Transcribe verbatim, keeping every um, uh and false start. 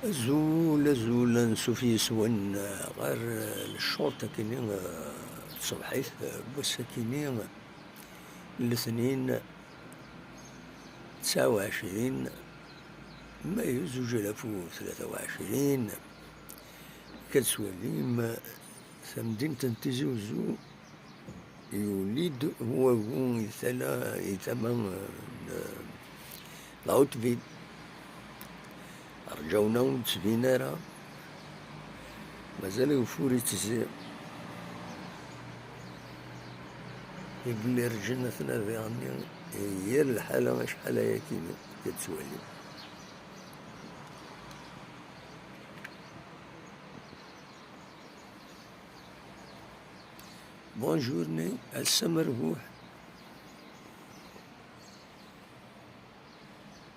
Azul, azul, ansuf yes-wen ɣer lecort akini, eh, tṣebḥit, eh, n wass akini, letnin, tesɛa u ɛecrin, mayu zuǧ alaf u tlata u ɛecrin. Akka d-twalim, tamdint n Tizi Uzzu, yuli-d wagu i tala, i tama, eh, n, eh, la Haute-Ville. Rǧawna ur d-tbin ara. Mazal ageffur ittezzi. Igelli rǧin ad ten-rbiɣ-nni, yir lḥala acḥal ayakini, akka d-twalim. Bonjour-nni, ass amerbuḥ,